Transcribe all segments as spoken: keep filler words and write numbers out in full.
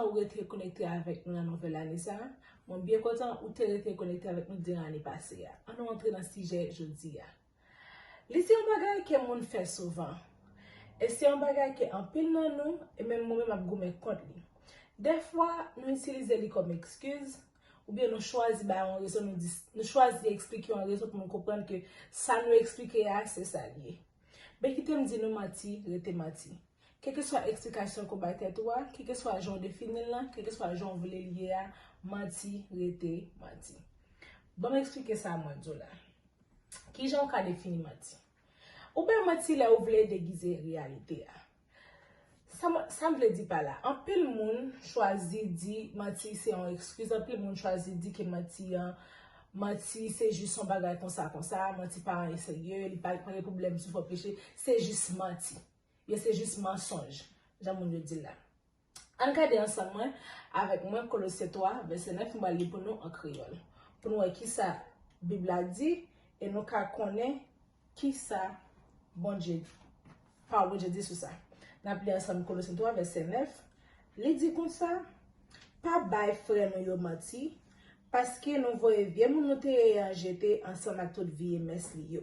ou rete konekte avèk nou nan nouvèl ane sa a. Mwen byen kontan ou te rete konekte avèk nou diran ane pase a. Ann nou antre nan sijè jodi a. Li se yon bagay ke moun fè souvan. E se yon bagay ke anpil nan nou, e menm mwen menm ap goumen kont li. Dèfwa, nou itilize li kòm ekskiz, oubyen nou chwazi bay yon rezon, nou di, nou chwazi eksplike yon rezon pou nou konprann ke sa nou eksplike a, se sa l ye. Men kite m di nou manti rete manti. Kèlkeswa eksplikasyon ke w bay tèt ou a, kèlkeswa jan w defini l lan, kèlkeswa jan w vle l ye a, manti rete manti. Ban m eksplike sa mwen di w la. Kijan w ka defini manti? Ou bay manti lè ou vle degize reyalite a. Sa m, sa m vle di pa la, anpil moun chwazi di manti se yon ekskiz, anpil moun chwazi di ke manti an, manti se jis yon bagay konsa konsa, manti pa anyen serye, li pa, pa gen pwoblèm si w fè w peche, se jis manti. Yo se jis mansonj, jan moun yo di l la. Ann gade ansanm mwen, avèk mwen Kolosyen twa, vèsè nèf, m pral li pou nou an kreyòl. Pou nou wè kisa Bib la di, e nou ka konnen kisa Bondye, pawòl Bondye di sou sa. N ap li ansanm Kolosyen twa, vèsè nèf. Li di konsa, pa bay frè nou yo manti, paske nou voye vye moun nou te ye an jete ansanm ak tout vye mès li yo.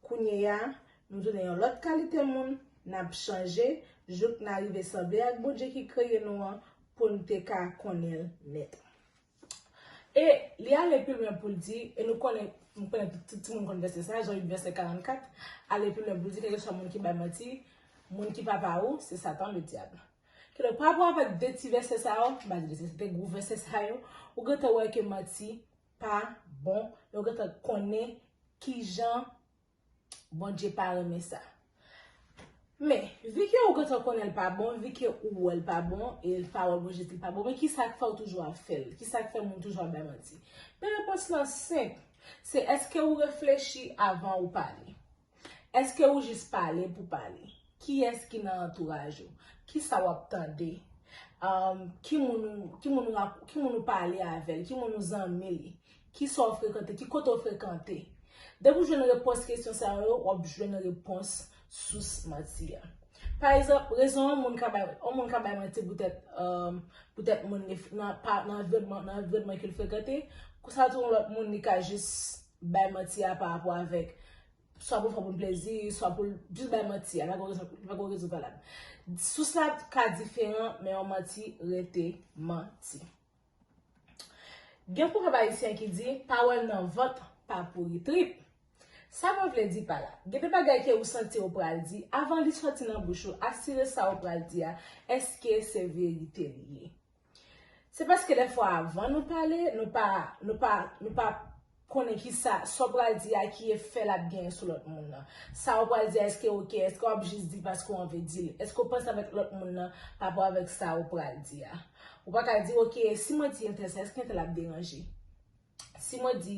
Kounye a, nou tounen yon lòt kalite moun, n ap chanje, jouk n a rive sanble ak Bondye ki kreye nou an, pou n te ka konnen l nèt. E li ale pi lwen pou l di, e nou konnen, nou konnen tout, tout timoun konn vèsè sa, Jan uit vèsè karannkat, ale pi lwen pou l di, kèlkeswa moun ki bay manti, moun ki papa ou, se Satan, le diable. Kidonk, pa rapò avèk de ti vèsè sa yo, m pa di de ti, de gwo vèsè sa yo, ou gentan wè ke manti pa bon, e ou gentan konnen kijan Bondye pa renmen sa. Men, vi ke ou gentan konnen l pa bon, vi ke ou wè l pa bon, e pawòl Bondye di l pa bon, men kisa k fè w toujou ap fè l? Kisa k fè moun toujou ap bay manti? Men repons lan senp. Se èske ou reflechi avan ou pale? Èske ou jis pale pou pale? Kiyès ki nan antouraj ou? Kisa w ap tande? Um, ki moun ou, ki moun ou, ki moun ou pale avè l? Ki moun ou zanmi li? Kisa w frekante? Ki kote w frekante? Depi w jwenn repons kesyon sa yo, w ap jwenn repons sous manti a. Pa egzanp, rezon yon moun ka bay, yon moun ka bay manti poutèt, um, poutèt moun li nan, pa, nan anviwònman, nan anviwònman ke l frekante, konsa tou yon lòt moun li ka jis bay manti a pa rapò avèk, swa pou l fè moun plezi, swa pou l jis bay manti a, li pa gen rezon, li pa gen rezon valab. Sous la ka diferan, men yon manti rete manti. Gen pwovèb ayisyen ki di, pawòl nan vant pa pouri trip. Sa mwen vle di pa la, gen de bagay ke ou santi ou pral di, avan li sòti nan bouch ou, asire sa ou pral di a, èske se verite li ye? Se paske dèfwa avan nou pale, nou pa, nou pa, nou pa konnen kisa, sa w pral di a, ki efè l ap genyen sou lòt moun nan. Sa w pral di a, èske oke, èske w ap jis di paske w anvi di l? Èske w panse avèk lòt moun nan pa rapò avèk sa w pral di a? Ou pa ka di, oke, si mwen di entèl sa, èske entèl ap deranje? Si mwen di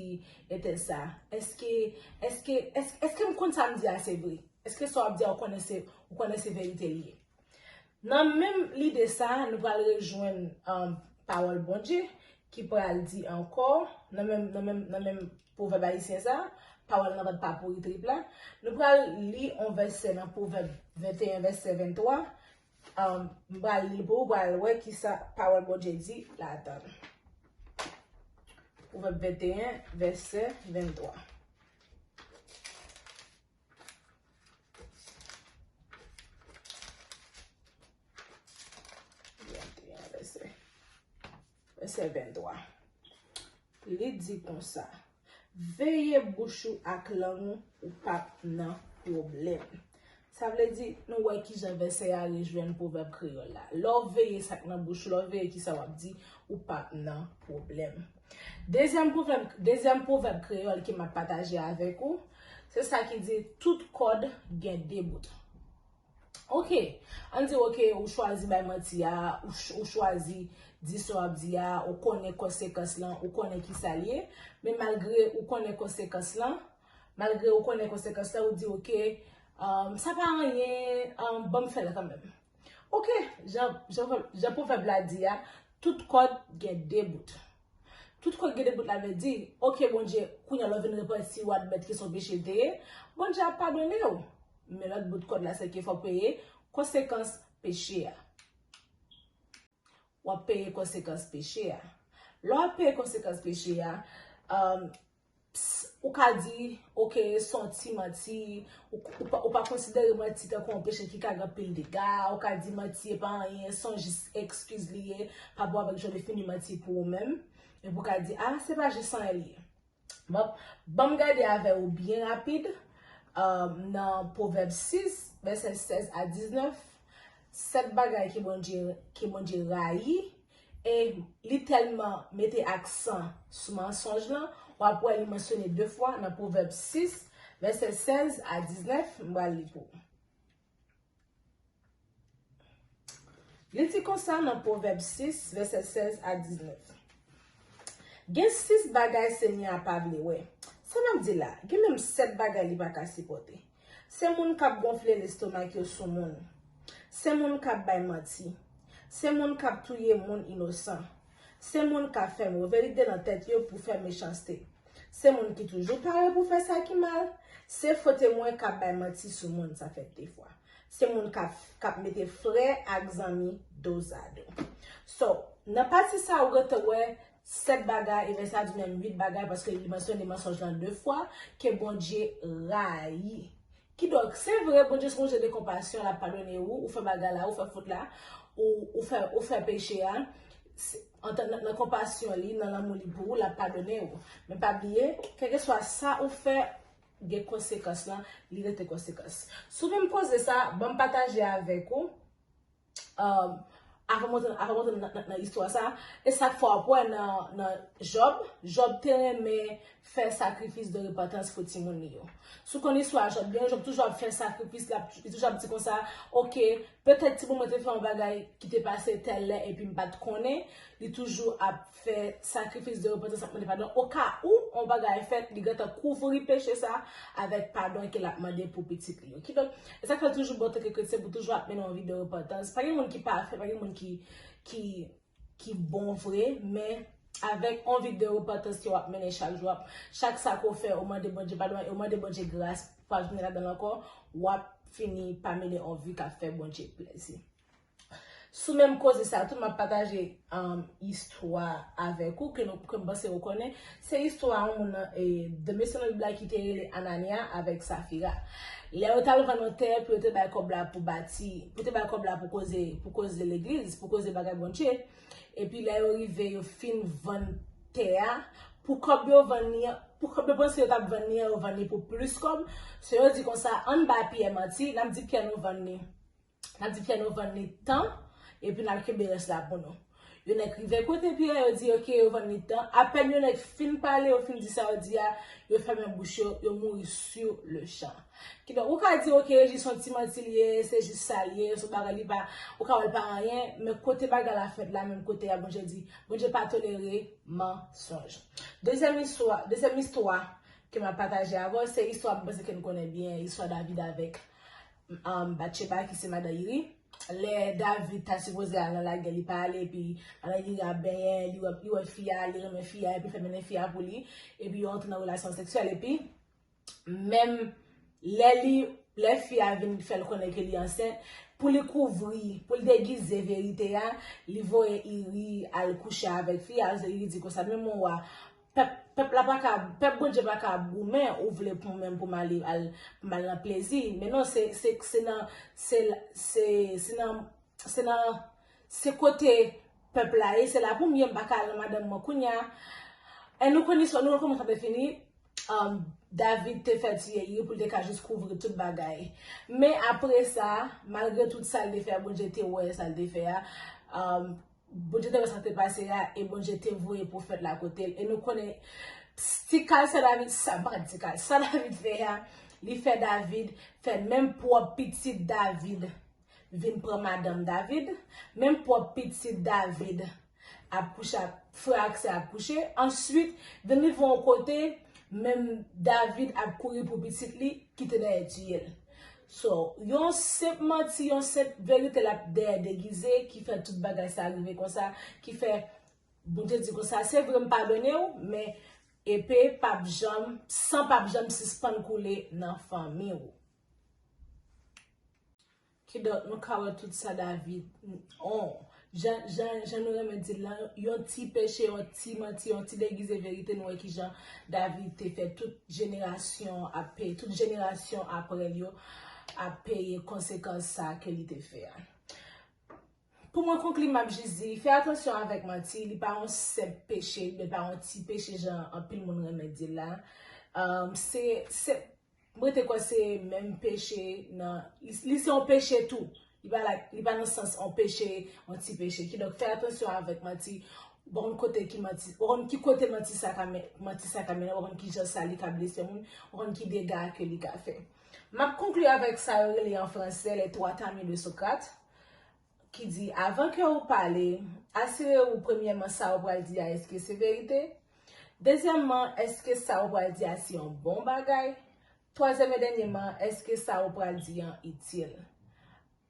entèl sa, èske, èske, èske, èske m konn sa m di a se vre? Èske sa w ap di a, ou konnen se, ou konnen se verite li ye? Nan menm lide sa, nou pral rejwenn, um, pawòl Bondye ki pral di ankò, nan menm, nan menm, nan menm pwovèb ayisyen sa, pawòl nan vant pa pouri trip la, nou pral li yon vèsè nan Pwovèb venteyen, vèsè venntwa. Um, m pral li l pou ou, pral wè kisa pawòl Bondye di ladan l. Pwovèb venteyen, vèsè venntwa. Vèsè, vèsè venntwa. Li di konsa, veye bouch ou ak lang ou, ou p ap nan pwoblèm. Sa vle di, nou wè kijan vèsè a rejwenn pwovèb kreyòl la. Lè w veye sa k nan bouch ou, lè w veye kisa w ap di, ou p ap nan pwoblèm. Dezyèm pwovèb, dezyèm pwovèb kreyòl ke m ap pataje avèk ou, se sa ki di, tout kòd gen de bout. Oke, ann di, oke, ou chwazi bay manti a, ou ch-, ou chwazi di sa w ap di a, ou konnen konsekans lan, ou konnen kisa l ye, men malgre ou konnen konsekans lan, malgre ou konnen konsekans lan, ou di, oke, um, sa pa anyen, um, ban m fè l kanmenm. Oke, jan, jan, jan pwovèb la di a, tout kòd gen de bout. Tout kòd gen de bout la vle di, oke, Bondye, kounye a lè w vin repanti, w admèt ke se yon peche l te ye, Bondye ap padone w. Men lòt bout kòd la, se ke fò w peye konsekans peche a. w ap peye konsekans peche a. Lè w ap peye konsekans peche a, um, ou ka di, oke, se yon ti manti, ou, ou, pa, ou pa konsidere manti tankou yon peche ki ka gen anpil dega, ou ka di manti e pa anyen, se yon jis ekskiz li ye, pa rapò avèk jan w defini manti pou ou menm, epi ou ka di, a, se pa jis anyen li ye. Bon, ban m gade avè ou byen rapid, um, nan Pwovèb sis, vèsè sèz a diznèf, sèt bagay ke Bondye, ke Bondye rayi, e li tèlman mete aksan sou mansonj lan, w ap wè li mansyone de fwa nan Pwovèb sis, vèsè sèz a diznèf, m pral li pou ou. Li di konsa nan Pwovèb sis, vèsè sèz a diznèf. Gen sis bagay Senyè a pa vle wè. Sa m ap di la, gen menm sèt bagay li pa ka sipòte. Se moun k ap gonfle lestomak yo sou moun. Se moun k ap bay manti. Se moun k ap touye moun inosan. Se moun k ap fè move lide nan tèt yo pou fè mechanste. Se moun ki toujou pare pou fè sa ki mal. Se fo temwen k ap bay manti sou moun, sa fèt de fwa. Se moun k ap, k ap mete frè ak zanmi dozado. So, nan pati sa, ou gentan wè sèt bagay, e vèsè a di menm uit bagay, paske li mansyone mansonj lan de fwa, ke Bondye rayi. Kidonk, se vre, Bondye se yon Dye de konpasyon, l ap padone ou, ou fè bagay la, ou fè fot la, ou, ou fè, ou fè peche a, se, antan, nan, nan konpasyon li, nan lanmou li pou ou, l ap padone ou. Men pa bliye, kèlkeswa sa ou fè, gen konsekans lan, li rete konsekans. Si w menm koze sa, ban m pataje avèk ou, um, avan m antre, avan m antre nan, nan, nan istwa sa, e sa k fè w ap wè nan, nan Jòb, Jòb te renmen fè sakrifis de repantans pou timoun li yo. Si w konn istwa Jòb byen, Jòb toujou ap fè sakrifis, l ap, li toujou ap di konsa, oke, petèt timoun mwen te fè yon bagay ki te pase tèl lè epi m pa t konnen, li toujou ap fè sakrifis de repantans, ap mande padon. Oka ou yon bagay fèt, li gentan kouvri peche sa avèk padon ke l ap mande pou pitit li yo. Kidonk, e sa k fè l toujou bon antanke kretyen pou toujou ap mennen yon vi de repantans. Pa gen moun ki pafè, pa gen moun ki, ki, ki bon vre, men avèk yon vi de repantans ke w ap mennen chak jou, w ap, chak sa ke w fè, ou mande Bondye padon, e ou mande Bondye gras pou pa tounen ladan l ankò, w ap fini pa mennen yon vi k ap fè Bondye plezi. Sou menm koze sa tou, m ap pataje, um, istwa avèk ou ke nou, ke m panse ou konnen. Se istwa yon moun nan, e, de mesye nan Bib la ki te rele Ananya avèk Safira. Lè yo t al vann yon tè pou yo te bay kòb la pou bati, pou te bay kòb la pou koze, pou koze legliz, pou koze bagay Bondye. Epi lè yo rive, yo fin vann tè a, pou kòb yo vann li an, pou kòb yo panse yo t ap vann li an, yo vann li pou plis kòb. So yo di konsa, ann ba Pyè manti, n ap di Pyè nou vann li. N ap di Pyè nou vann li tan, epi n ap kenbe rès la pou nou. Yo nèk rive kote Pyè, yo di, oke, yo vann li tan. Apèn yo nèk fin pale, yo fin di sa yo di a, yo fèmen bouch yo, yo mouri sur le champ. Kidonk, ou ka di, oke, jis yon ti manti li ye, se jis sa li ye, se yon bagay li pa, ou ka wè l pa anyen, men kote bagay la fèt la, menm kote a, Bondye di, Bondye pa tolere mansonj. Dezyèm istwa, dezyèm istwa ke m ap pataje avè w, se istwa m panse ke n konnen byen, istwa David avèk um, Batcheba, ki se madan Iri. Lè David ta sipoze al nan lagè, li pa ale, epi madan Iri ap benyen, li wè, li wè fi a, li renmen fi a, epi l fè mennen fi a pou li, epi yo antre nan relasyon seksyèl, epi menm lè li, lè fi a vin fè l konnen ke li ansent, pou li kouvri, pou l degize verite a, li voye Iri al kouche avèk fi a, paske Iri di konsa, men mwen wa, pèp, pèp la pa ka, pèp Bondye pa ka goumen, ou vle pou mwen pou m ale, al, pou m al nan plezi. Men non, se, se, se nan, se, se, se nan, se nan, se kote pèp la ye, se la pou m ye, m pa ka al nan madanm mwen kounye a. E nou konn istwa, nou konn kòman sa te fini. Um, David te fè tiye Iri pou l te ka jis kouvri tout bagay. Men apre sa, malgre tout sa l te fè, Bondye te wè sa l te fè a. Um, Bondye te wè sa k te pase a, e Bondye te voye pwofèt la kote l. E nou konnen, ti kal sa David, sa, m pa ka di ti kal, sa David fè a, li fè David, fè menm pwòp pitit David vin pran madanm David, menm pwòp pitit David ap kouche ak frè ak sè ap kouche. Answit, vin rive yon kote, menm David ap kouri pou pitit li, ki te dèyè tiye l. So, yon senp manti, yon senp verite l ap dèyè degize, ki fè tout bagay sa rive konsa, ki fè Bondye di konsa, se vre m padone w, men epe p ap janm, san p ap janm sispann koule nan fanmi w. Kidonk, nou ka wè tout sa David, on, jan, jan, jan nou renmen di l lan, yon ti peche, yon ti manti, yon ti degize verite, nou wè kijan David te fè tout jenerasyon ap peye, tout jenerasyon apre l yo ap peye konsekans sa ke li te fè a. Pou mwen konkli, m ap jis di, fè atansyon avèk manti, li pa yon senp peche, li pa yon ti peche jan anpil moun renmen di l la. Um, se, se, m rete kwè se menm peche nan, li, li se yon peche tou. Li pa la, li pa nan sans yon peche, yon ti peche. Kidonk, fè atansyon avèk manti. Ou pa konn kote ki manti, ou pa konn ki kote manti sa ka men-, manti sa ka mennen, ou pa konn ki jan sa li ka blese moun, ou pa konn ki dega ke li ka fè. M ap konkli avèk sa yo rele an fransè les trois tamis de Socrate, ki di, avan ke ou pale, asire ou premyèman sa ou pral di a, èske se verite? Dezyèmman, èske sa ou pral di a se yon bon bagay? Twazyèm e dènyèman, èske sa ou pral di an itil?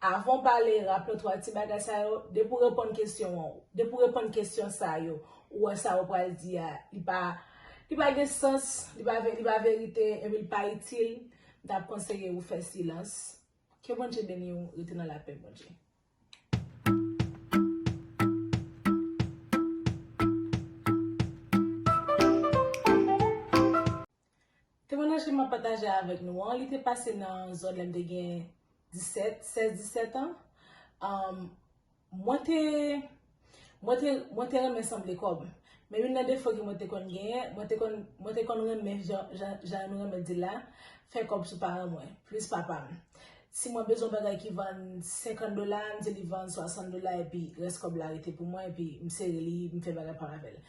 Avan w pale, raple w twa ti bagay sa yo, depi w reponn kesyon an, depi w reponn kesyon sa yo, ou wè sa ou pral di a, li pa, li pa gen sans, li pa ve-, li pa verite, epi li pa itil, m t ap konseye ou fè silans. Ke Bondye beni w, rete nan lapè Bondye. Temwayaj ke m ap pataje avèk nou an, li te pase nan zòn lè m te gen disèt, sèz, disèt an. Um, mwen te, mwen te, mwen te renmen sanble kòb. Men youn nan defo ke mwen te konn genyen, mwen te konn, mwen te konn renmen, jan, jan, jan nou renmen di l la, fè kòb sou paran mwen, plis papa m. Si mwen bezwen yon bagay ki vann senkant dola, m di li vann swasant dola, epi rès kòb la rete pou mwen, epi m sere li, m fè bagay pa m avè l.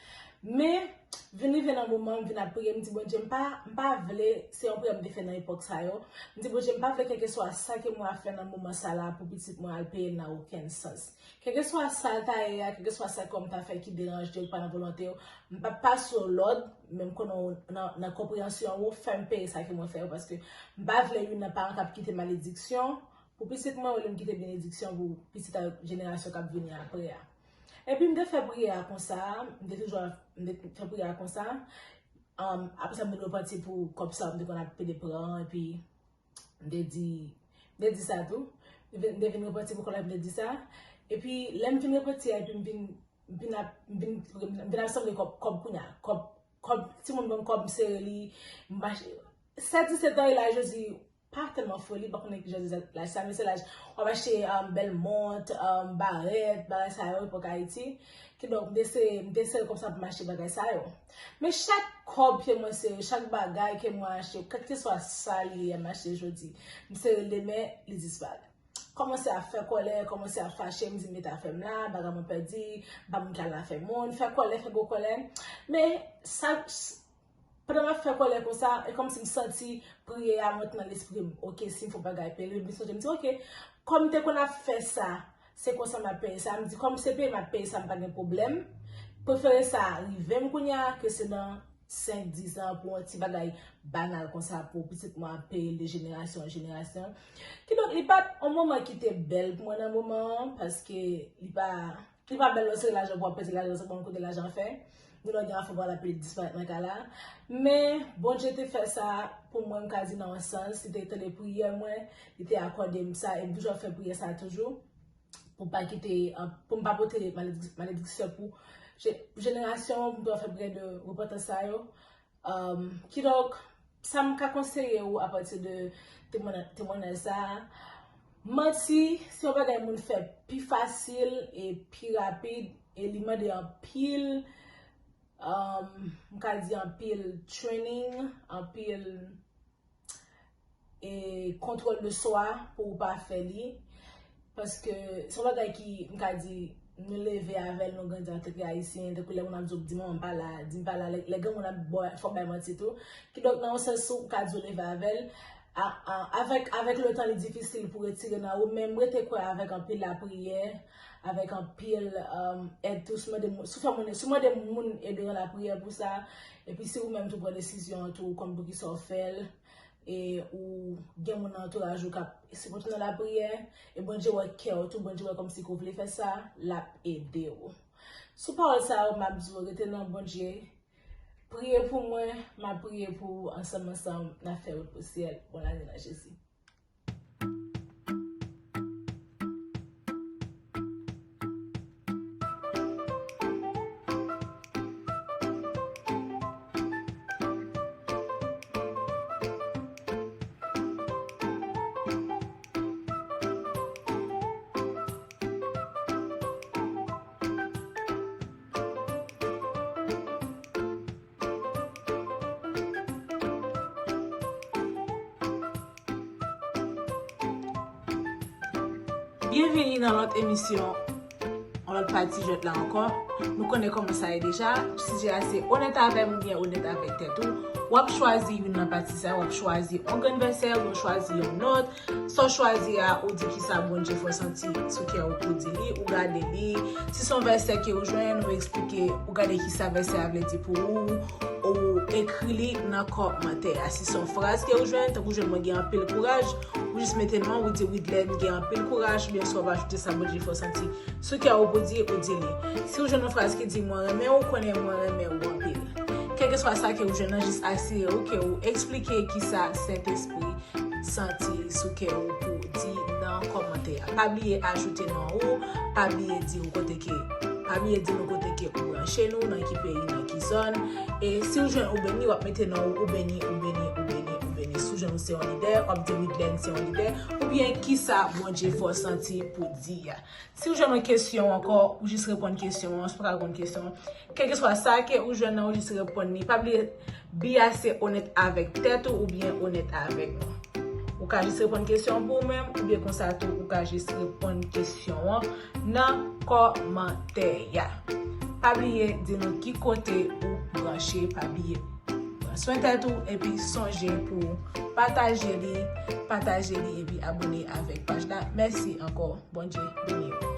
Men, vin rive nan moman, m vin ap priye, m di, Bondye, m pa, m pa vle, se yon priyè m te fè nan epòk sa yo, m di, Bondye, m pa vle kèlkeswa sa ke mwen ap fè nan moman sa la pou pitit mwen al peye l nan okenn sans. Kèlkeswa sa l ta ye a, kèlkeswa sa kòm ta fè ki deranje w, ki pa nan volonte w, m p ap pase w lòd, men m konnen w nan, nan konpreyansyon w, fè m peye sa ke mwen fè yo, paske m pa vle youn nan paran k ap kite malediksyon pou pitit mwen, olye m kite benediksyon pou pitit a jenerasyon k ap vini apre a. Epi m te fè priyè a konsa, m te toujou, m te fè priyè a konsa, um, apre sa m te repanti pou kòb sa m te konn ap pede pran, epi m te di, m te di sa tou. M te, m te vin repanti pou kòb la, m te di sa. Epi, lè m vin repanti a, epi m vin, m vin ap, m vin, m vin ap sanble kòb, kòb kounye a. Kòb, kòb, timoun ban m kòb, m sere li, m mache. Sèt, disèt an, e la, Jezi, pa tèlman foli, pa konnen ki jan de laj sa, men se laj w ap achte, um, bèl mont, um, barèt, bagay sa yo, epòk Ayiti. Kidonk, m te sere, m te sere kòb sa pou m achte bagay sa yo. Men chak kòb ke mwen sere, chak bagay ke mwen achte, kèlkeswa sa li ye, m achte jodi, m sere l demen, li disparèt. Kòmanse ap fè kòlè, kòmanse ap fache, m di, "Mete afè m la, bagay mwen pèdi, m pa moun ki al nan afè moun," fè kòlè, fè gwo kòlè. Men sa, pandan m ap fè kòlè konsa, e kòmsi m santi priyè a monte nan lespri m. Oke, si m fè yon bagay peye, m sonje, m di, "Oke, kòm m te konn ap fè sa, se konsa m ap peye sa." M di, "Kòm se peye m ap peye sa, m pa gen pwoblèm. Prefere sa rive m kounye a ke se nan senk, dis an pou yon ti bagay banal konsa pou pitit mwen ap peye l de jenerasyon an jenerasyon." Kidonk, li pa t yon moman ki te bèl pou mwen nan moman an, paske li pa, li pa bèl lè w sere lajan pou w ap pèdi lajan san konn kote lajan fè. Moun nan gen afè pou al ap disparèt nan kay la. Men, Bondye te fè sa pou mwen, m ka di nan yon sans, li te tande priyè mwen, li te akòde m sa, e m toujou ap fè priyè sa toujou. Pou m pa kite, uh, pou m pa pote maledik-, malediksyon pou je-, jenerasyon an, pou m ta fè priyè de repantans sa yo. Um, kidonk, sa m ka konseye ou apati de temwayna-, temwayaj sa a, manti, se yon bagay moun fè pi fasil e pi rapid, e li mande anpil, um, m ka di anpil training, anpil e kontwòl de swa pou ou pa fè li. Paske se yon bagay ki, m ka di, nou leve avè l, nou grandi antanke Ayisyen, tankou lè moun ap di w, di manman m pa la, di m pa la, lè, lè granmoun ap ba w, fò w bay manti tou. Kidonk, nan yon sans, ou ka di w leve avè l. A, a, avèk, avèk letan, li difisil pou retire nan ou, men m rete kwè avèk anpil lapriyè, avèk anpil, um, èd tou, si w mande moun, si w fè moun, si w mande moun ede w nan lapriyè pou sa, epi si ou menm tou pran desizyon an tou, ou konn poukisa w fè l, e ou gen moun nan antouraj ou k ap sipòte w nan lapriyè, e Bondye wè kè w tou, Bondye wè kòmsi ke w vle fè sa, l ap ede w. Sou pawòl sa yo, m ap di w, rete nan Bondye, priye pou mwen, m ap priye pou ou, ansanm, ansanm, n ap fè wout pou syèl. Bòn ane nan Jezi. Byenvini nan lòt emisyon, yon lòt pati jwèt la ankò. Nou konnen kòman sa ye deja. Sijè a se onèt avè m oubyen onèt avèk tèt ou. W ap chwazi youn nan pati sa yo, w ap chwazi yon grenn vèsè oubyen w chwazi yon nòt. Sa w chwazi a, ou di kisa Bondye fè w santi sou kè ou pou di li, ou gade li. Si se yon vèsè ke ou jwenn, ou eksplike, ou gade kisa vèsè a vle di pou ou, ou ekri li nan kòmantè a. Si se yon fraz ke ou jwenn, tankou jwenn mwen gen anpil kouraj, ou jis mete non, ou di Widlène gen anpil kouraj, oubyen si w ap ajoute sa Bondye fè w santi sou kè ou pou di, ou di li. Si ou jwenn yon fraz ki di mwen renmen ou, konnen mwen renmen ou anpil. Kèlkeswa sa ke ou jwenn nan, jis asire w ke ou eksplike kisa Sentespri santi sou kè ou pou di nan kòmantè a. Pa bliye ajoute non ou, pa bliye di ou kote ke, pa bliye di nou kote ke ou branche nou, nan ki peyi, nan ki zòn. E si ou jwenn ou beni, w ap mete non ou, ou beni, ou beni, ou beni, ou beni. Si ou jwenn ou se yon lidè, w ap di Widlène se yon lidè. Oubyen kisa Bondye fè w santi pou di a. Si ou jwenn yon kesyon ankò, ou jis reponn kesyon an, si w pa ka reponn kesyon an. Kèlkeswa sa ke ou jwenn nan, ou jis reponn li. Pa bliye, bi a se onèt avèk tèt ou oubyen onèt avèk nou. Ou ka jis reponn kesyon an pou ou menm, oubyen konsa tou, ou ka jis reponn kesyon an nan kòmantè a. Pa bliye di nou ki kote ou branche, pa bliye pran swen tèt ou, epi sonje pou pataje li, pataje li, epi abone avèk paj la. Mèsi ankò. Bondye beni w.